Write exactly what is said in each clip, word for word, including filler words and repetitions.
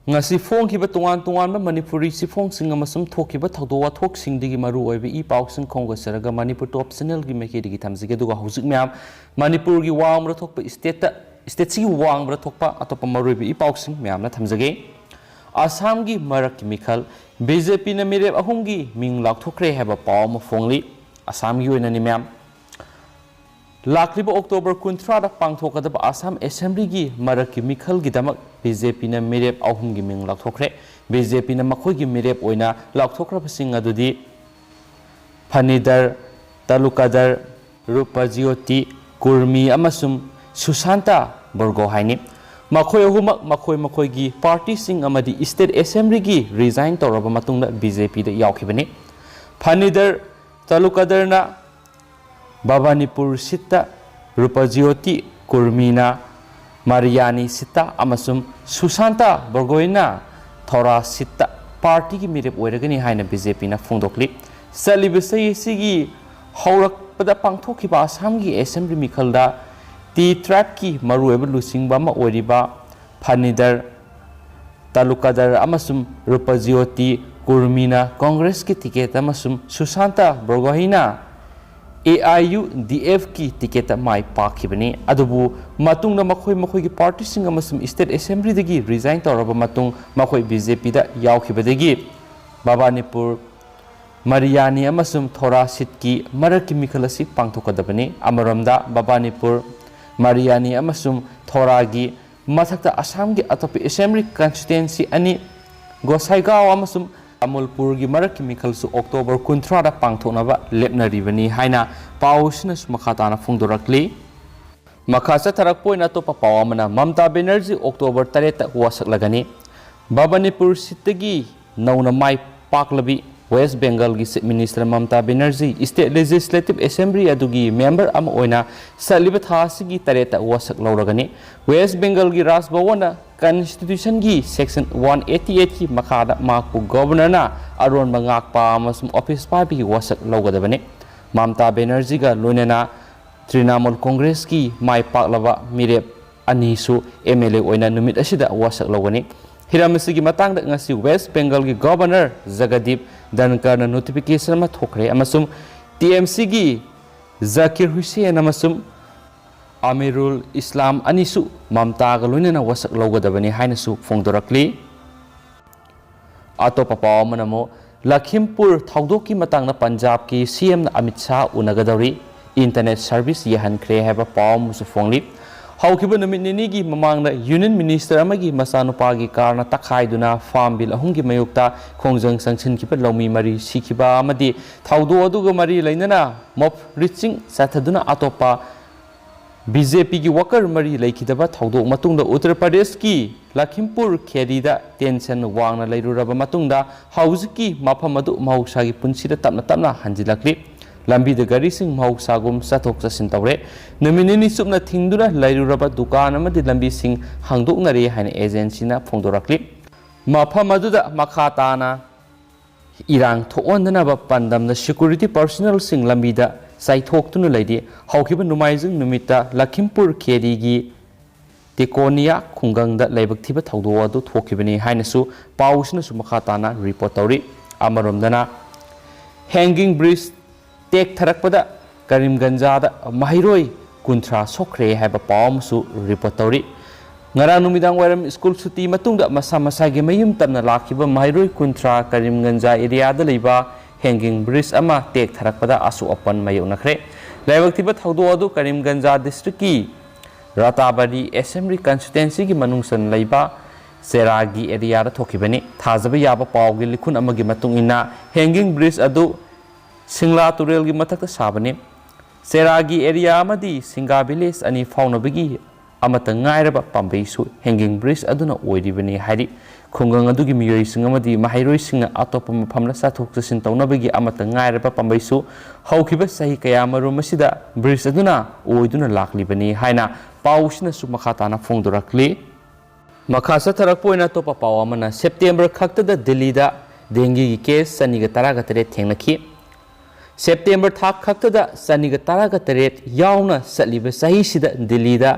ꯉꯁꯤ ꯐꯣꯡꯈꯤꯕ ꯇꯣꯉꯥꯟ ꯇꯣꯉꯥꯟꯕ ꯃꯅꯤꯄꯨꯔꯤ ꯆꯦꯐꯣꯡꯁꯤꯡ ꯑꯃꯁꯨꯡ ꯊꯣꯛꯈꯤꯕ ꯊꯧꯗꯣꯛ ꯋꯥꯊꯣꯛꯁꯤꯡꯗꯒꯤ ꯃꯔꯨ ꯑꯣꯏꯕ ꯏ ꯄꯥꯎꯁꯤꯡ ꯈꯣꯝꯒꯠꯆꯔꯒ ꯃꯅꯤꯄꯨꯔ ꯇꯣꯞ ꯆꯦꯅꯦꯜꯒꯤ ꯃꯥꯏꯀꯩꯗꯒꯤ ꯊꯝꯖꯒꯦ꯫ ꯑꯗꯨꯒ ꯍꯧꯖꯤꯛ ꯃꯌꯥꯝ ꯃꯅꯤꯄꯨꯔꯒꯤ ꯋꯥꯡꯃꯗ ꯊꯣꯛꯄ ꯏꯁꯇꯦꯠꯇ, ꯏꯁꯇꯦꯠꯁꯤꯒꯤ ꯋꯥꯡꯃꯗ ꯊꯣꯛꯄ ꯑꯇꯣꯞꯄ ꯃꯔꯨꯑꯣꯏꯕ ꯏ ꯄꯥꯎꯁꯤꯡ ꯃꯌꯥꯝꯅ ꯊꯝꯖꯒꯦ꯫ ꯑꯁꯥꯝꯒꯤ ꯃꯔꯛꯀꯤ ꯃꯤꯈꯜ, ꯕꯤ ꯖꯦ ꯄꯤꯅ ꯃꯤꯔꯦꯞ ꯑꯍꯨꯝꯒꯤ ꯃꯤꯡ ꯂꯥꯎꯊꯣꯛꯈ꯭ꯔꯦ ꯍꯥꯏꯕ ꯄꯥꯎ ꯑꯃ ꯐꯣꯡꯂꯤ꯫ ꯑꯁꯥꯝꯒꯤ ꯑꯣꯏꯅꯅꯤ ꯃꯌꯥꯝ꯫ ꯂꯥꯛꯂꯤꯕ ꯑꯣꯛꯇꯣꯕꯔ ꯀꯨꯟꯊ꯭ꯔꯥꯗ ꯄꯥꯡꯊꯣꯛꯀꯗꯕ ꯑꯁꯥꯝ ꯑꯦꯁꯦꯝꯕ꯭ꯂꯤꯒꯤ ꯃꯔꯛꯀꯤ ꯃꯤꯈꯜꯒꯤꯗꯃꯛ ꯕꯤ ꯖꯦ ꯄꯤꯅ ꯃꯤꯔꯦꯞ ꯑꯍꯨꯝꯒꯤ ꯃꯤꯡ ꯂꯥꯎꯊꯣꯛꯈ꯭ꯔꯦ꯫ ꯕꯤ ꯖꯦ ꯄꯤꯅ ꯃꯈꯣꯏꯒꯤ ꯃꯤꯔꯦꯞ ꯑꯣꯏꯅ ꯂꯥꯎꯊꯣꯛꯈ꯭ꯔꯕꯁꯤꯡ ꯑꯗꯨꯗꯤ ꯐꯅꯤꯗꯔ, ꯇꯂꯨꯀꯗꯔ, ꯔꯨꯄꯖ꯭ꯌꯣꯇꯤ, ꯀꯨꯔꯃꯤ ꯑꯃꯁꯨꯡ ꯁꯨꯁꯥꯟꯇ ꯕꯣꯔꯒꯣꯍꯥꯏꯅꯤ꯫ ꯃꯈꯣꯏ ꯑꯍꯨꯝꯃꯛ ꯃꯈꯣꯏ ꯃꯈꯣꯏꯒꯤ ꯄꯥꯔꯇꯤꯁꯤꯡ ꯑꯃꯗꯤ ꯏꯁꯇꯦꯠ ꯑꯦꯁꯦꯝꯕ꯭ꯂꯤꯒꯤ ꯔꯤꯖꯥꯏꯟ ꯇꯧꯔꯕ ꯃꯇꯨꯡꯗ ꯕꯤ ꯖꯦ ꯄꯤꯗ ꯌꯥꯎꯈꯤꯕꯅꯤ꯫ ꯐꯅꯤꯗꯔ ꯇꯂꯨꯀꯗꯔꯅ ꯕꯕꯥꯅꯤꯄꯨꯔ ꯁꯤꯠꯇ, ꯔꯨꯄꯖ꯭ꯌꯣꯇꯤ ꯀꯨꯔꯃꯤꯅ ꯃꯥꯔꯤꯌꯥꯅꯤ ꯁꯤꯠꯇ ꯑꯃꯁꯨꯡ ꯁꯨꯁꯥꯟꯇ ꯕꯣꯔꯒꯣꯏꯅ ꯊꯧꯔꯥ ꯁꯤꯠꯇ ꯄꯥꯔꯇꯤꯒꯤ ꯃꯤꯔꯦꯞ ꯑꯣꯏꯔꯒꯅꯤ ꯍꯥꯏꯅ ꯕꯤ ꯖꯦ ꯄꯤꯅ ꯐꯣꯡꯗꯣꯛꯂꯤ꯫ ꯆꯠꯂꯤꯕ ꯆꯍꯤ ꯑꯁꯤꯒꯤ ꯍꯧꯔꯛꯄꯗ ꯄꯥꯡꯊꯣꯛꯈꯤꯕ ꯑꯁꯥꯝꯒꯤ ꯑꯦꯁꯦꯝꯕ꯭ꯂꯤ ꯃꯤꯈꯜꯗ ꯇꯤ ꯇ꯭ꯔꯥꯏꯕꯀꯤ ꯃꯔꯨꯑꯣꯏꯕ ꯂꯨꯆꯤꯡꯕ ꯑꯃ ꯑꯣꯏꯔꯤꯕ ꯐꯅꯤꯗꯔ ꯇꯥꯂꯨꯀꯥꯗꯔ ꯑꯃꯁꯨꯡ ꯔꯨꯄꯖꯤꯌꯣꯇꯤ ꯀꯨꯔꯃꯤꯅ ꯀꯣꯡꯒ꯭ꯔꯦꯁꯀꯤ ꯇꯤꯀꯦꯠ ꯑꯃꯁꯨꯡ ꯁꯨꯁꯥꯟꯇ ꯕ꯭ꯔꯣꯒꯣꯍꯤꯅ ꯑꯦ ꯑꯥꯏ ꯌꯨ ꯗꯤ ꯑꯦꯐꯀꯤ ꯇꯤꯀꯦꯠꯇ ꯃꯥꯏ ꯄꯥꯛꯈꯤꯕꯅꯤ꯫ ꯑꯗꯨꯕꯨ ꯃꯇꯨꯡꯗ ꯃꯈꯣꯏ ꯃꯈꯣꯏꯒꯤ ꯄꯥꯔꯇꯤꯁꯤꯡ ꯑꯃꯁꯨꯡ ꯏꯁꯇꯦꯠ ꯑꯦꯁꯦꯝꯕ꯭ꯂꯤꯗꯒꯤ ꯔꯤꯖꯥꯏꯟ ꯇꯧꯔꯕ ꯃꯇꯨꯡ ꯃꯈꯣꯏ ꯕꯤ ꯖꯦ ꯄꯤꯗ ꯌꯥꯎꯈꯤꯕꯗꯒꯤ ꯕꯕꯥꯅꯤꯄꯨꯔ, ꯃꯔꯤꯌꯥꯅꯤ ꯑꯃꯁꯨꯡ ꯊꯣꯔꯥ ꯁꯤꯠꯀꯤ ꯃꯔꯛꯀꯤ ꯃꯤꯈꯜ ꯑꯁꯤ ꯄꯥꯡꯊꯣꯛꯀꯗꯕꯅꯤ꯫ ꯑꯃꯔꯣꯝꯗ ꯕꯕꯥꯅꯤꯄꯨꯔ, ꯃꯔꯤꯌꯥꯅꯤ ꯑꯃꯁꯨꯡ ꯊꯣꯔꯥꯒꯤ ꯃꯊꯛꯇ ꯑꯁꯥꯝꯒꯤ ꯑꯇꯣꯞꯄ ꯑꯦꯁꯦꯝꯕ꯭ꯂꯤ ꯀꯟꯁꯇꯤꯇ꯭ꯋꯦꯟꯁꯤ ꯑꯅꯤ, ꯒꯣꯁꯥꯏꯒꯥꯎ ꯑꯃꯁꯨꯡ ꯇꯥꯃꯨꯜꯄꯨꯔꯒꯤ ꯃꯔꯛꯀꯤ ꯃꯤꯈꯜꯁꯨ ꯑꯣꯛꯇꯣꯕꯔ ꯀꯨꯟꯊ꯭ꯔꯥꯗ ꯄꯥꯡꯊꯣꯛꯅꯕ ꯂꯦꯞꯅꯔꯤꯕꯅꯤ ꯍꯥꯏꯅ ꯄꯥꯎ ꯑꯁꯤꯅꯁꯨ ꯃꯈꯥ ꯇꯥꯅ ꯐꯣꯡꯗꯣꯔꯛꯂꯤ꯫ ꯃꯈꯥ ꯆꯠꯊꯔꯛꯄ ꯑꯣꯏꯅ ꯑꯇꯣꯞꯄ ꯄꯥꯎ ꯑꯃꯅ, ꯃꯝꯇꯥ ꯕꯦꯅꯔꯖꯤ ꯑꯣꯛꯇꯣꯕꯔ ꯇꯔꯦꯠꯇ ꯋꯥꯁꯛꯂꯒꯅꯤ꯫ ꯕꯕꯥꯅꯤꯄꯨꯔ ꯁꯤꯠꯇꯒꯤ ꯅꯧꯅ ꯃꯥꯏ ꯄꯥꯛꯂꯕꯤ ꯋꯦꯁ ꯕꯦꯡꯒꯜꯒꯤ chief minister Mamata Banerjee state legislative assembly ꯑꯗꯨꯒꯤ ꯃꯦꯝꯕꯔ ꯑꯃ ꯑꯣꯏꯅ ꯆꯠꯂꯤꯕ ꯊꯥ ꯑꯁꯤꯒꯤ ꯇꯔꯦꯠꯇ ꯋꯥꯁꯛ ꯂꯧꯔꯒꯅꯤ꯫ ꯋꯦꯁ ꯕꯦꯡꯒꯜꯒꯤ ꯔꯥꯖ ꯚꯋꯟꯅ ꯀꯟꯁꯇꯤꯇ꯭ꯌꯨꯁꯟꯒꯤ ꯁꯦꯛꯁꯟ ꯋꯥꯟ ꯑꯦꯠꯇꯤ ꯑꯩꯠꯀꯤ ꯃꯈꯥꯗ ꯃꯍꯥꯛꯄꯨ ꯒꯣꯚꯔꯅꯔꯅ ꯑꯔꯣꯟꯕ ꯉꯥꯛꯄ ꯑꯃꯁꯨꯡ ꯑꯣꯐꯤꯁ ꯄꯥꯏꯕꯒꯤ ꯋꯥꯁꯛ ꯂꯧꯒꯗꯕꯅꯤ꯫ ꯃꯝꯇꯥ ꯕꯦꯅꯔꯖꯤꯒ ꯂꯣꯏꯅꯅ ꯇ꯭ꯔꯤꯅꯥꯃꯨꯜ ꯀꯣꯡꯒ꯭ꯔꯦꯁꯀꯤ ꯃꯥꯏ ꯄꯥꯛꯂꯕ ꯃꯤꯔꯦꯞ ꯑꯅꯤꯁꯨ ꯑꯦꯝ ꯑꯦꯜ ꯑꯦ ꯑꯣꯏꯅ ꯅꯨꯃꯤꯠ ꯑꯁꯤꯗ ꯋꯥꯁꯛ ꯂꯧꯒꯅꯤ꯫ ꯍꯤꯔꯝ ꯑꯁꯤꯒꯤ ꯃꯇꯥꯡꯗ ꯉꯁꯤ ꯋꯦꯁ꯭ꯠ ꯕꯦꯡꯒꯜꯒꯤ ꯒꯕꯔꯅꯔ ꯖꯒꯗꯤꯞ ꯙꯟꯀꯔꯅ ꯅꯣꯇꯤꯐꯤꯀꯦꯁꯟ ꯑꯃ ꯊꯣꯛꯈ꯭ꯔꯦ ꯑꯃꯁꯨꯡ ꯇꯤ ꯑꯦꯝ ꯁꯤꯒꯤ ꯖꯀꯤꯔ ꯍꯨꯁꯦꯟ ꯑꯃꯁꯨꯡ ꯑꯃꯤꯔꯨꯜ ꯏꯁꯂꯥꯝ ꯑꯅꯤꯁꯨ ꯃꯝꯇꯥꯒ ꯂꯣꯏꯅꯅ ꯋꯥꯁꯛ ꯂꯧꯒꯗꯕꯅꯤ ꯍꯥꯏꯅꯁꯨ ꯐꯣꯡꯗꯣꯔꯛꯂꯤ꯫ ꯑꯇꯣꯞꯄ ꯄꯥꯎ ꯑꯃꯅ ꯑꯃꯨꯛ ꯂꯈꯤꯝꯄꯨꯔ ꯊꯧꯗꯣꯛꯀꯤ ꯃꯇꯥꯡꯗ ꯄꯟꯖꯥꯕꯀꯤ ꯁꯤ ꯑꯦꯝꯅ ꯑꯃꯤꯠ ꯁꯥꯍ ꯎꯅꯒꯗꯧꯔꯤ, ꯏꯟꯇꯔꯅꯦꯠ ꯁꯔꯚꯤꯁ ꯌꯥꯍꯟꯈ꯭ꯔꯦ ꯍꯥꯏꯕ ꯄꯥꯎ ꯑꯃꯁꯨ ꯐꯣꯡꯂꯤ꯫ ꯍꯧꯈꯤꯕ ꯅꯨꯃꯤꯠ ꯅꯤꯅꯤꯒꯤ ꯃꯃꯥꯡꯗ ꯌꯨꯅꯤꯌꯟ ꯃꯤꯅꯤꯁꯇꯔ ꯑꯃꯒꯤ ꯃꯆꯥꯅꯨꯄꯥꯒꯤ ꯀꯥꯔꯅ ꯇꯛꯈꯥꯏꯗꯨꯅ ꯐꯥꯔꯝ ꯕꯤꯜ ꯑꯍꯨꯝꯒꯤ ꯃꯥꯌꯣꯛꯇ ꯈꯣꯡꯖꯪ ꯆꯪꯁꯤꯟꯈꯤꯕ ꯂꯧꯃꯤ ꯃꯔꯤ ꯁꯤꯈꯤꯕ ꯑꯃꯗꯤ ꯊꯧꯗꯣꯛ ꯑꯗꯨꯒ ꯃꯔꯤ ꯂꯩꯅꯅ ꯃꯣꯕ ꯂꯤꯟꯆꯤꯡ ꯆꯠꯊꯗꯨꯅ ꯑꯇꯣꯞꯄ ꯕꯤ ꯖꯦ ꯄꯤꯒꯤ ꯋꯥꯀꯔ ꯃꯔꯤ ꯂꯩꯈꯤꯗꯕ ꯊꯧꯗꯣꯛ ꯃꯇꯨꯡꯗ ꯎꯠꯇꯔ ꯄ꯭ꯔꯗꯦꯁꯀꯤ ꯂꯈꯤꯝꯄꯨꯔ ꯈꯦꯔꯤꯗ ꯇꯦꯟꯁꯟ ꯋꯥꯡꯅ ꯂꯩꯔꯨꯔꯕ ꯃꯇꯨꯡꯗ ꯍꯧꯖꯤꯛꯀꯤ ꯃꯐꯝ ꯑꯗꯨ ꯃꯍꯧꯁꯥꯒꯤ ꯄꯨꯟꯁꯤꯗ ꯇꯞꯅ ꯇꯞꯅ ꯍꯟꯖꯤꯜꯂꯛꯂꯤ꯫ ꯂꯝꯕꯤꯗ ꯒꯥꯔꯤꯁꯤꯡ ꯃꯍꯧꯁꯥꯒꯨꯝ ꯆꯠꯊꯣꯛ ꯆꯠꯁꯤꯟ ꯇꯧꯔꯦ꯫ ꯅꯨꯃꯤꯠ ꯅꯤꯅꯤ ꯆꯨꯞꯅ ꯊꯤꯡꯗꯨꯅ ꯂꯩꯔꯨꯔꯕ ꯗꯨꯀꯥꯟ ꯑꯃꯗꯤ ꯂꯝꯕꯤꯁꯤꯡ ꯍꯥꯡꯗꯣꯛꯅꯔꯦ ꯍꯥꯏꯅ ꯑꯦꯖꯦꯟꯁꯤꯅ ꯐꯣꯡꯗꯣꯔꯛꯂꯤ꯫ ꯃꯐꯝ ꯑꯗꯨꯗ ꯃꯈꯥ ꯇꯥꯅ ꯏꯔꯥꯡ ꯊꯣꯛꯍꯟꯗꯅꯕ ꯄꯥꯟꯗꯝꯗ ꯁꯦꯀ꯭ꯌꯨꯔꯤꯇꯤ ꯄꯔꯁꯣꯅꯦꯜꯁꯤꯡ ꯂꯝꯕꯤꯗ ꯆꯥꯏꯊꯣꯛꯇꯨꯅ ꯂꯩꯔꯤ꯫ ꯍꯧꯈꯤꯕ ꯅꯣꯡꯃꯥꯏꯖꯤꯡ ꯅꯨꯃꯤꯠꯇ ꯂꯈꯤꯝꯄꯨꯔ ꯈꯦꯔꯤꯒꯤ ꯇꯦꯀꯣꯅꯤꯌꯥ ꯈꯨꯡꯒꯪꯗ ꯂꯥꯏꯕꯛ ꯊꯤꯕ ꯊꯧꯗꯣꯛ ꯑꯗꯨ ꯊꯣꯛꯈꯤꯕꯅꯤ ꯍꯥꯏꯅꯁꯨ ꯄꯥꯎꯁꯤꯅꯁꯨ ꯃꯈꯥ ꯇꯥꯅ ꯔꯤꯄꯣꯔꯠ ꯇꯧꯔꯤ꯫ ꯑꯃꯔꯣꯝꯗꯅ ꯍꯦꯡꯒꯤꯡ ꯕ꯭ꯔꯤꯖ ꯇꯦꯛꯊꯔꯛꯄꯗ ꯀꯔꯤꯝꯒꯟꯖꯥꯗ ꯃꯍꯩꯔꯣꯏ ꯀꯨꯟꯊ꯭ꯔꯥ ꯁꯣꯛꯈ꯭ꯔꯦ ꯍꯥꯏꯕ ꯄꯥꯎ ꯑꯃꯁꯨ ꯔꯤꯄꯣꯔꯠ ꯇꯧꯔꯤ꯫ ꯉꯔꯥꯡ ꯅꯨꯃꯤꯗꯥꯡ ꯋꯥꯏꯔꯝ ꯁ꯭ꯀꯨꯜ ꯁꯨꯇꯤ ꯃꯇꯨꯡꯗ ꯃꯁꯥ ꯃꯁꯥꯒꯤ ꯃꯌꯨꯝ ꯇꯝꯅ ꯂꯥꯛꯈꯤꯕ ꯃꯍꯩꯔꯣꯏ ꯀꯨꯟꯊ꯭ꯔꯥ ꯀꯔꯤꯝꯒꯟꯖꯥ ꯑꯦꯔꯤꯌꯥꯗ ꯂꯩꯕ ꯍꯦꯡꯒꯤꯡ ꯕ꯭ꯔꯤꯖ ꯑꯃ ꯇꯦꯛꯊꯔꯛꯄꯗ ꯑꯁꯣꯛ ꯑꯄꯟ ꯃꯥꯌꯣꯛꯅꯈ꯭ꯔꯦ꯫ ꯂꯥꯏꯕꯛ ꯊꯤꯕ ꯊꯧꯗꯣꯛ ꯑꯗꯨ ꯀꯔꯤꯝꯒꯟꯖꯥ ꯗꯤꯁꯇ꯭ꯔꯤꯛꯀꯤ ꯔꯥꯇꯥꯕꯥꯔꯤ ꯑꯦꯁꯦꯝꯕ꯭ꯂꯤ ꯀꯟꯁꯇꯤꯇ꯭ꯋꯦꯟꯁꯤꯒꯤ ꯃꯅꯨꯡ ꯆꯟꯅ ꯂꯩꯕ ꯆꯦꯔꯥꯒꯤ ꯑꯦꯔꯤꯌꯥꯗ ꯊꯣꯛꯈꯤꯕꯅꯤ꯫ ꯊꯥꯖꯕ ꯌꯥꯕ ꯄꯥꯎꯒꯤ ꯂꯤꯈꯨꯟ ꯑꯃꯒꯤ ꯃꯇꯨꯡ ꯏꯟꯅ, ꯍꯦꯡꯒꯤꯡ ꯕ꯭ꯔꯤꯖ ꯑꯗꯨ ꯁꯤꯡꯂꯥ ꯇꯨꯔꯦꯜꯒꯤ ꯃꯊꯛꯇ ꯁꯥꯕꯅꯤ꯫ ꯆꯦꯔꯥꯒꯤ ꯑꯦꯔꯤꯌꯥ ꯑꯃꯗꯤ ꯁꯤꯡꯒꯥ ꯚꯤꯂꯦꯖ ꯑꯅꯤ ꯐꯥꯎꯅꯕꯒꯤ ꯑꯃꯠꯇ ꯉꯥꯏꯔꯕ ꯄꯥꯝꯕꯩꯁꯨ ꯍꯦꯡꯒꯤꯡ ꯕ꯭ꯔꯤꯖ ꯑꯗꯨꯅ ꯑꯣꯏꯔꯤꯕꯅꯤ ꯍꯥꯏꯔꯤ꯫ ꯈꯨꯡꯒꯪ ꯑꯗꯨꯒꯤ ꯃꯤꯑꯣꯏꯁꯤꯡ ꯑꯃꯗꯤ ꯃꯍꯩꯔꯣꯏꯁꯤꯡꯅ ꯑꯇꯣꯞꯄ ꯃꯐꯝꯗ ꯆꯠꯊꯣꯛ ꯆꯠꯁꯤꯟ ꯇꯧꯅꯕꯒꯤ ꯑꯃꯠꯇ ꯉꯥꯏꯔꯕ ꯄꯥꯝꯕꯩꯁꯨ ꯍꯧꯈꯤꯕ ꯆꯍꯤ ꯀꯌꯥꯃꯔꯨꯝ ꯑꯁꯤꯗ ꯕ꯭ꯔꯤꯖ ꯑꯗꯨꯅ ꯑꯣꯏꯗꯨꯅ ꯂꯥꯛꯂꯤꯕꯅꯤ ꯍꯥꯏꯅ ꯄꯥꯎꯁꯤꯅꯁꯨ ꯃꯈꯥ ꯇꯥꯅ ꯐꯣꯡꯗꯣꯔꯛꯂꯤ꯫ ꯃꯈꯥ ꯆꯠꯊꯔꯛꯄ ꯑꯣꯏꯅ ꯑꯇꯣꯞꯄ ꯄꯥꯎ ꯑꯃꯅ, ꯁꯦꯞꯇꯦꯝꯕꯔ ꯈꯛꯇꯗ ꯗꯤꯜꯂꯤꯗ ꯗꯦꯡꯒꯤꯒꯤ ꯀꯦꯁ ꯆꯅꯤꯒ ꯇꯔꯥꯒ ꯇꯔꯦꯠ ꯊꯦꯡꯅꯈꯤ꯫ ꯁꯦꯞꯇꯦꯝꯕꯔ ꯊꯥ ꯈꯛꯇꯗ ꯆꯅꯤꯒ ꯇꯔꯥꯒ ꯇꯔꯦꯠ ꯌꯥꯎꯅ ꯆꯠꯂꯤꯕ ꯆꯍꯤꯁꯤꯗ ꯗꯤꯜꯂꯤꯗ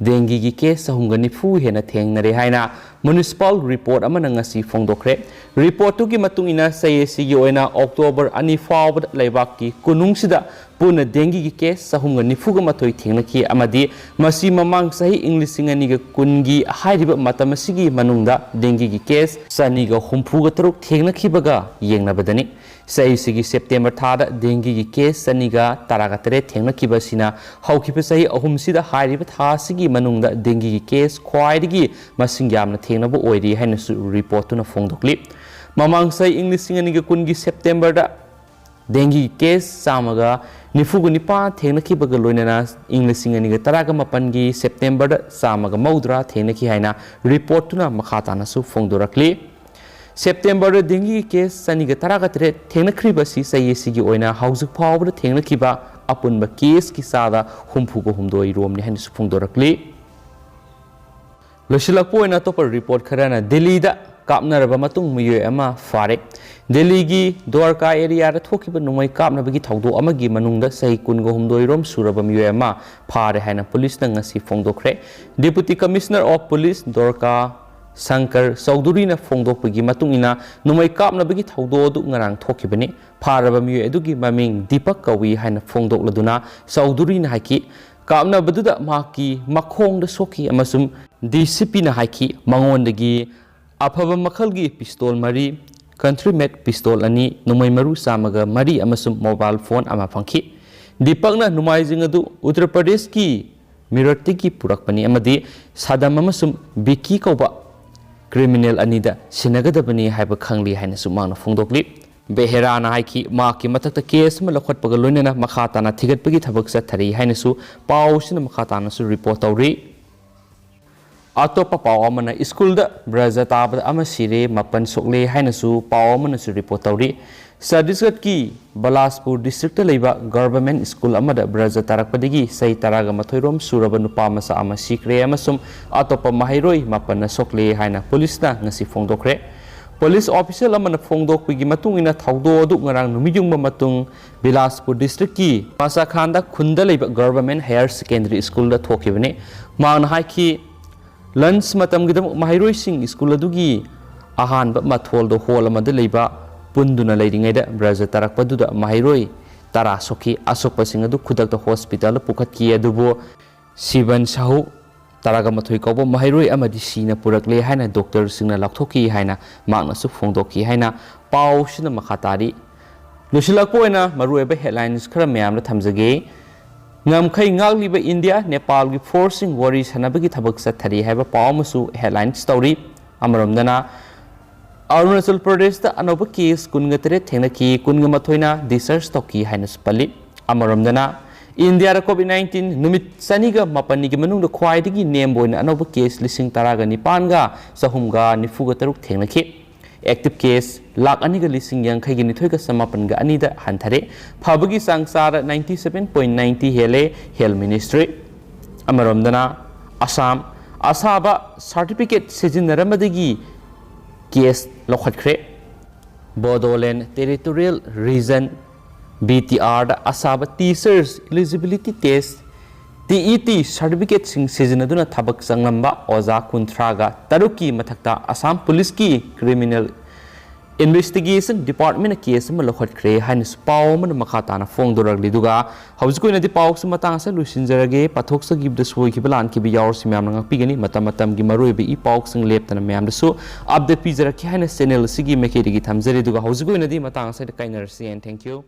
ꯗꯦꯡꯒꯤꯒꯤ ꯀꯦꯁ ꯆꯍꯨꯝꯒ ꯅꯤꯐꯨ ꯍꯦꯟꯅ ꯊꯦꯡꯅꯔꯦ ꯍꯥꯏꯅ Municipal report ꯑꯃꯅ ꯉꯁꯤ ꯐꯣꯡꯗꯣꯛꯈ꯭ꯔꯦ꯫ Reportꯇꯨꯒꯤ ꯃꯇꯨꯡ ꯏꯟꯅ ꯆꯍꯤ ꯑꯁꯤꯒꯤ ꯑꯣꯏꯅ October ꯑꯅꯤ ꯐꯥꯎꯕꯗ ꯂꯩꯕꯥꯛꯀꯤ ꯀꯣꯅꯨꯡꯁꯤꯗ ꯄꯨꯟꯅ dengueꯒꯤ case ꯆꯍꯨꯝꯒ ꯅꯤꯐꯨꯒ ꯃꯥꯊꯣꯏ ꯊꯦꯡꯅꯈꯤ ꯑꯃꯗꯤ ꯃꯁꯤ ꯃꯃꯥꯡ ꯆꯍꯤ ꯏꯪ ꯂꯤꯁꯤꯡ ꯑꯅꯤꯒ ꯀꯨꯟꯒꯤ ꯍꯥꯏꯔꯤꯕ ꯃꯇꯝ ꯑꯁꯤꯒꯤ ꯃꯅꯨꯡꯗ dengueꯒꯤ case ꯆꯅꯤꯒ ꯍꯨꯝꯐꯨꯒ ꯇꯔꯨꯛ ꯊꯦꯡꯅꯈꯤꯕꯒ ꯌꯦꯡꯅꯕꯗꯅꯤ꯫ ꯆꯍꯤꯁꯤꯒꯤ September ꯊꯥꯗ dengueꯒꯤ case ꯆꯅꯤꯒ ꯇꯔꯥꯒ ꯇꯔꯦꯠ ꯊꯦꯡꯅꯈꯤꯕ ꯑꯁꯤꯅ ꯍꯧꯈꯤꯕ ꯆꯍꯤ ꯑꯍꯨꯝꯁꯤꯗ ꯍꯥꯏꯔꯤꯕ ꯊꯥ ꯑꯁꯤꯒꯤ ꯃꯅꯨꯡꯗ dengueꯒꯤ case ꯈ꯭ꯋꯥꯏꯗꯒꯤ ꯃꯁꯤꯡ ꯌꯥꯝꯅ ꯊꯦꯡꯅꯕ ꯑꯣꯏꯔꯤ ꯍꯥꯏꯅꯁꯨ reportꯇꯨꯅ ꯐꯣꯡꯗꯣꯛꯂꯤ꯫ ꯃꯃꯥꯡ ꯆꯍꯤ ꯏꯪ ꯂꯤꯁꯤꯡ ꯑꯅꯤꯒ ꯀꯨꯟꯒꯤ Septemberꯗ dengueꯒꯤ case ꯆꯥꯝꯃꯒ ꯅꯤꯐꯨꯒ ꯅꯤꯄꯥꯟ ꯊꯦꯡꯅꯈꯤꯕꯒ ꯂꯣꯏꯅꯅ ꯏꯪ ꯂꯤꯁꯤꯡ ꯑꯅꯤꯒ ꯇꯔꯥꯒ ꯃꯥꯄꯟꯒꯤ Septemberꯗ ꯆꯥꯝꯃꯒ ꯃꯧꯗ꯭ꯔꯥ ꯊꯦꯡꯅꯈꯤ ꯍꯥꯏꯅ reportꯇꯨꯅ ꯃꯈꯥ ꯇꯥꯅꯁꯨ ꯐꯣꯡꯗꯣꯔꯛꯂꯤ꯫ Septemberꯗ dengueꯒꯤ case ꯆꯅꯤꯒ ꯇꯔꯥꯒ ꯇꯔꯦꯠ ꯊꯦꯡꯅꯈ꯭ꯔꯤꯕ ꯑꯁꯤ ꯆꯍꯤ ꯑꯁꯤꯒꯤ ꯑꯣꯏꯅ ꯍꯧꯖꯤꯛ ꯐꯥꯎꯕꯗ ꯊꯦꯡꯅꯈꯤꯕ ꯑꯄꯨꯟꯕ caseꯀꯤ ꯆꯥꯗ ꯍꯨꯝꯐꯨꯒ ꯍꯨꯝꯗꯣꯏ ꯔꯣꯝꯅꯤ ꯍꯥꯏꯅꯁꯨ ꯐꯣꯡꯗꯣꯔꯛꯂꯤ꯫ ꯂꯣꯏꯁꯤꯜꯂꯛꯄ ꯑꯣꯏꯅ ꯑꯇꯣꯞꯄ report ꯈꯔꯅ ꯗꯦꯜꯂꯤꯗ ꯀꯥꯞꯅꯔꯕ ꯃꯇꯨꯡ ꯃꯤꯑꯣꯏ ꯑꯃ ꯐꯥꯔꯦ꯫ ꯗꯦꯜꯂꯤꯒꯤ ꯗ꯭ꯋꯥꯔꯀꯥ areaꯗ ꯊꯣꯛꯈꯤꯕ ꯅꯣꯡꯃꯩ ꯀꯥꯞꯅꯕꯒꯤ ꯊꯧꯗꯣꯛ ꯑꯃꯒꯤ ꯃꯅꯨꯡꯗ ꯆꯍꯤ ꯀꯨꯟꯒ ꯍꯨꯝꯗꯣꯏ ꯔꯣꯝ ꯁꯨꯔꯕ ꯃꯤꯑꯣꯏ ꯑꯃ ꯐꯥꯔꯦ ꯍꯥꯏꯅ ꯄꯨꯂꯤꯁꯅ ꯉꯁꯤ ꯐꯣꯡꯗꯣꯛꯈ꯭ꯔꯦ꯫ Deputy Commissioner of Police Dwarka Shankar ꯆꯧꯙꯨꯔꯤꯅ ꯐꯣꯡꯗꯣꯛꯄꯒꯤ ꯃꯇꯨꯡ ꯏꯟꯅ ꯅꯣꯡꯃꯩ ꯀꯥꯞꯅꯕꯒꯤ ꯊꯧꯗꯣꯛ ꯑꯗꯨ ꯉꯔꯥꯡ ꯊꯣꯛꯈꯤꯕꯅꯤ꯫ ꯐꯥꯔꯕ ꯃꯤꯑꯣꯏ ꯑꯗꯨꯒꯤ ꯃꯃꯤꯡ ꯗꯤꯄꯛ ꯀꯧꯏ ꯍꯥꯏꯅ ꯐꯣꯡꯗꯣꯛꯂꯗꯨꯅ ꯆꯧꯙꯨꯔꯤꯅ ꯍꯥꯏꯈꯤ, ꯀꯥꯞꯅꯕꯗꯨꯗ ꯃꯍꯥꯛꯀꯤ ꯃꯈꯣꯡꯗ ꯁꯣꯛꯈꯤ ꯑꯃꯁꯨꯡ DCPꯅ ꯍꯥꯏꯈꯤ, ꯃꯉꯣꯟꯗꯒꯤ ꯑꯐꯕ ꯃꯈꯜꯒꯤ pistol ꯃꯔꯤ, country made pistol ꯑꯅꯤ, ꯅꯣꯡꯃꯩ ꯃꯔꯨ ꯆꯥꯝꯃꯒ ꯃꯔꯤ ꯑꯃꯁꯨꯡ mobile phone ꯑꯃ ꯐꯪꯈꯤ꯫ ꯗꯤꯄꯛꯅ ꯅꯣꯡꯃꯩꯁꯤꯡ ꯑꯗꯨ ꯎꯠꯇꯔ ꯄ꯭ꯔꯗꯦꯁꯀꯤ ꯃꯤꯔꯠꯇꯒꯤ ꯄꯨꯔꯛꯄꯅꯤ ꯑꯃꯗꯤ ꯁꯥꯗꯝ ꯑꯃꯁꯨꯡ ꯕꯤꯀꯤ ꯀꯧꯕ criminal ꯑꯅꯤꯗ ꯁꯤꯟꯅꯒꯗꯕꯅꯤ ꯍꯥꯏꯕ ꯈꯪꯂꯤ ꯍꯥꯏꯅꯁꯨ ꯃꯍꯥꯛꯅ ꯐꯣꯡꯗꯣꯛꯂꯤ꯫ ꯕꯦꯍꯦꯔꯥꯅ ꯍꯥꯏꯈꯤ, ꯃꯍꯥꯛꯀꯤ ꯃꯊꯛꯇ case ꯑꯃ ꯂꯧꯈꯠꯄꯒ ꯂꯣꯏꯅꯅ ꯃꯈꯥ ꯇꯥꯅ ꯊꯤꯒꯠꯄꯒꯤ ꯊꯕꯛ ꯆꯠꯊꯔꯤ ꯍꯥꯏꯅꯁꯨ ꯄꯥꯎꯁꯤꯅ ꯃꯈꯥ ꯇꯥꯅꯁꯨ report ꯇꯧꯔꯤ꯫ ꯑꯇꯣꯞꯄ ꯄꯥꯎ ꯑꯃꯅ, ꯁ꯭ꯀꯨꯜꯗ ꯕ꯭ꯔꯖ ꯇꯥꯕꯗ ꯑꯃ ꯁꯤꯔꯦ, ꯃꯥꯄꯟ ꯁꯣꯛꯂꯦ ꯍꯥꯏꯅꯁꯨ ꯄꯥꯎ ꯑꯃꯅꯁꯨ report ꯇꯧꯔꯤ꯫ ꯆꯇꯤꯁꯒꯔꯒꯤ ꯕꯂꯥꯁꯄꯨꯔ districtꯇ ꯂꯩꯕ government school ꯑꯃꯗ ꯕ꯭ꯔꯖ ꯇꯥꯔꯛꯄꯗꯒꯤ ꯆꯍꯤ ꯇꯔꯥꯒ ꯃꯥꯊꯣꯏ ꯔꯣꯝ ꯁꯨꯔꯕ ꯅꯨꯄꯥ ꯃꯆꯥ ꯑꯃ ꯁꯤꯈ꯭ꯔꯦ ꯑꯃꯁꯨꯡ ꯑꯇꯣꯞꯄ ꯃꯍꯩꯔꯣꯏ ꯃꯥꯄꯟꯅ ꯁꯣꯛꯂꯦ ꯍꯥꯏꯅ ꯄꯨꯂꯤꯁꯅ ꯉꯁꯤ ꯐꯣꯡꯗꯣꯛꯈ꯭ꯔꯦ꯫ ꯄꯨꯂꯤꯁ official ꯑꯃꯅ ꯐꯣꯡꯗꯣꯛꯄꯒꯤ ꯃꯇꯨꯡ ꯏꯟꯅ, ꯊꯧꯗꯣꯛ ꯑꯗꯨ ꯉꯔꯥꯡ ꯅꯨꯃꯤꯠ ꯌꯨꯡꯕ ꯃꯇꯨꯡ ꯕꯤꯂꯥꯁꯄꯨꯔ districtꯀꯤ ꯃꯁꯥꯈꯥꯟꯗ ꯈꯨꯟꯗ ꯂꯩꯕ government higher secondary schoolꯗ ꯊꯣꯛꯈꯤꯕꯅꯤ꯫ ꯃꯍꯥꯛꯅ ꯍꯥꯏꯈꯤ, ꯂꯟꯆ ꯃꯇꯝꯒꯤꯗꯃꯛ ꯃꯍꯩꯔꯣꯏꯁꯤꯡ ꯁ꯭ꯀꯨꯜ ꯑꯗꯨꯒꯤ ꯑꯍꯥꯟꯕ ꯃꯊꯣꯜꯗ ꯍꯣꯜ ꯑꯃꯗ ꯂꯩꯕ ꯄꯨꯟꯗꯨꯅ ꯂꯩꯔꯤꯉꯩꯗ ꯕ꯭ꯔꯖ ꯇꯥꯔꯛꯄꯗꯨꯗ ꯃꯍꯩꯔꯣꯏ ꯇꯔꯥ ꯁꯣꯛꯈꯤ꯫ ꯑꯁꯣꯛꯄꯁꯤꯡ ꯑꯗꯨ ꯈꯨꯗꯛꯇ ꯍꯣꯁꯄꯤꯇꯥꯜꯗ ꯄꯨꯈꯠꯈꯤ, ꯑꯗꯨꯕꯨ ꯁꯤꯕꯟ ꯁꯥꯍꯨ, ꯇꯔꯥꯒ ꯃꯥꯊꯣꯏ ꯀꯧꯕ ꯃꯍꯩꯔꯣꯏ ꯑꯃꯗꯤ ꯁꯤꯅ ꯄꯨꯔꯛꯂꯦ ꯍꯥꯏꯅ ꯗꯣꯛꯇꯔꯁꯤꯡꯅ ꯂꯥꯎꯊꯣꯛꯈꯤ ꯍꯥꯏꯅ ꯃꯍꯥꯛꯅꯁꯨ ꯐꯣꯡꯗꯣꯛꯈꯤ ꯍꯥꯏꯅ ꯄꯥꯎꯁꯤꯅ ꯃꯈꯥ ꯇꯥꯔꯤ꯫ ꯂꯣꯏꯁꯤꯜꯂꯛꯄ ꯑꯣꯏꯅ ꯃꯔꯨꯑꯣꯏꯕ ꯍꯦꯗꯂꯥꯏꯟꯁ ꯈꯔ ꯃꯌꯥꯝꯗ ꯊꯝꯖꯒꯦ꯫ ꯉꯝꯈꯩ ꯉꯥꯛꯂꯤꯕ ꯏꯟꯗꯤꯌꯥ, ꯅꯦꯄꯥꯜꯒꯤ ꯐꯣꯔꯁꯁꯤꯡ ꯋꯥꯔꯤ ꯁꯥꯟꯅꯕꯒꯤ ꯊꯕꯛ ꯆꯠꯊꯔꯤ ꯍꯥꯏꯕ ꯄꯥꯎ ꯑꯃꯁꯨ ꯍꯦꯗꯂꯥꯏꯟꯁ ꯇꯧꯔꯤ꯫ ꯑꯃꯔꯣꯝꯗꯅ, ꯑꯔꯨꯅꯥꯆꯜ ꯄ꯭ꯔꯗꯦꯁꯇ ꯑꯅꯧꯕ ꯀꯦꯁ ꯀꯨꯟꯒ ꯇꯔꯦꯠ ꯊꯦꯡꯅꯈꯤ, ꯀꯨꯟꯒ ꯃꯥꯊꯣꯏꯅ ꯗꯤꯁꯆꯥꯔꯖ ꯇꯧꯈꯤ ꯍꯥꯏꯅꯁꯨ ꯄꯜꯂꯤ꯫ ꯑꯃꯔꯣꯝꯗꯅ, ꯏꯟꯗꯤꯌꯥꯗ ꯀꯣꯚꯤꯗ ꯅꯥꯏꯟꯇꯤꯟ ꯅꯨꯃꯤꯠ ꯆꯅꯤꯒ ꯃꯥꯄꯟꯅꯤꯒꯤ ꯃꯅꯨꯡꯗ ꯈ꯭ꯋꯥꯏꯗꯒꯤ ꯅꯦꯝꯕ ꯑꯣꯏꯅ ꯑꯅꯧꯕ ꯀꯦꯁ ꯂꯤꯁꯤꯡ ꯇꯔꯥꯒ ꯅꯤꯄꯥꯟꯒ ꯆꯍꯨꯝꯒ ꯅꯤꯐꯨꯒ ꯇꯔꯨꯛ ꯊꯦꯡꯅꯈꯤ꯫ ꯑꯦꯛꯇꯤꯚ ꯀꯦꯁ ꯂꯥꯈ ꯑꯅꯤꯒ ꯂꯤꯁꯤꯡ ꯌꯥꯡꯈꯩꯒ ꯅꯤꯊꯣꯏꯒ ꯆꯃꯥꯄꯟꯒ ꯑꯅꯤꯗ ꯍꯟꯊꯔꯦ꯫ ꯐꯕꯒꯤ ꯆꯥꯡ ꯆꯥꯗ ninety seven point ninety ꯍꯦꯜꯂꯦ, ꯍꯦꯜꯊ ꯃꯤꯅꯤꯁꯇ꯭ꯔꯤ꯫ ꯑꯃꯔꯣꯝꯗꯅ, ꯑꯁꯥꯝ, ꯑꯁꯥꯕ ꯁꯥꯔꯇꯤꯐꯤꯀꯦꯠ ꯁꯤꯖꯤꯟꯅꯔꯝꯕꯗꯒꯤ ꯀꯦꯁ ꯂꯧꯈꯠꯈ꯭ꯔꯦ꯫ ꯕꯣꯗꯣꯂꯦꯟ ꯇꯦꯔꯤꯇꯣꯔꯤꯌꯦꯜ ꯔꯤꯖꯟ, BTRꯗ ꯑꯁꯥꯕ ꯇꯤꯆꯔꯁ ꯏꯂꯤꯖꯤꯕꯤꯂꯤꯇꯤ ꯇꯦꯁ, TET ꯁꯥꯔꯇꯤꯐꯤꯀꯦꯠꯁꯤꯡ ꯁꯤꯖꯤꯟꯅꯗꯨꯅ ꯊꯕꯛ ꯆꯪꯂꯝꯕ ꯑꯣꯖꯥ ꯀꯨꯟꯊ꯭ꯔꯥꯒ ꯇꯔꯨꯛꯀꯤ ꯃꯊꯛꯇ ꯑꯁꯥꯝ ꯄꯨꯂꯤꯁꯀꯤ ꯀ꯭ꯔꯤꯃꯤꯅꯦꯜ ꯏꯟꯚꯦꯁꯇꯤꯒꯦꯁꯟ ꯗꯤꯄꯥꯔꯠꯃꯦꯟꯅ ꯀꯦꯁ ꯑꯃ ꯂꯧꯈꯠꯈ꯭ꯔꯦ ꯍꯥꯏꯅꯁꯨ ꯄꯥꯎ ꯑꯃꯅ ꯃꯈꯥ ꯇꯥꯅ ꯐꯣꯡꯗꯣꯔꯛꯂꯤ꯫ ꯑꯗꯨꯒ ꯍꯧꯖꯤꯛꯀꯤ ꯑꯣꯏꯅꯗꯤ ꯄꯥꯎꯁꯤ ꯃꯇꯥꯡ ꯑꯁꯤꯗ ꯂꯣꯏꯁꯤꯟꯖꯔꯒꯦ꯫ ꯄꯥꯊꯣꯛꯆꯈꯤꯕꯗ ꯁꯣꯏꯈꯤꯕ ꯂꯥꯟꯈꯤꯕ ꯌꯥꯎꯔꯁꯨ ꯃꯌꯥꯝꯅ ꯉꯥꯛꯄꯤꯒꯅꯤ꯫ ꯃꯇꯝ ꯃꯇꯝꯒꯤ ꯃꯔꯨꯑꯣꯏꯕ ꯏ ꯄꯥꯎꯁꯤꯡ ꯂꯦꯞꯇꯅ ꯃꯌꯥꯝꯗꯁꯨ ꯑꯞꯗꯦꯠ ꯄꯤꯖꯔꯛꯀꯦ ꯍꯥꯏꯅ ꯆꯦꯅꯦꯜ ꯑꯁꯤꯒꯤ ꯃꯥꯏꯀꯩꯗꯒꯤ ꯊꯝꯖꯔꯤ꯫ ꯑꯗꯨꯒ ꯍꯧꯖꯤꯛꯀꯤ ꯑꯣꯏꯅꯗꯤ ꯃꯇꯥꯡ ꯑꯁꯤꯗ ꯀꯥꯏꯅꯔꯁꯤ, and thank you꯫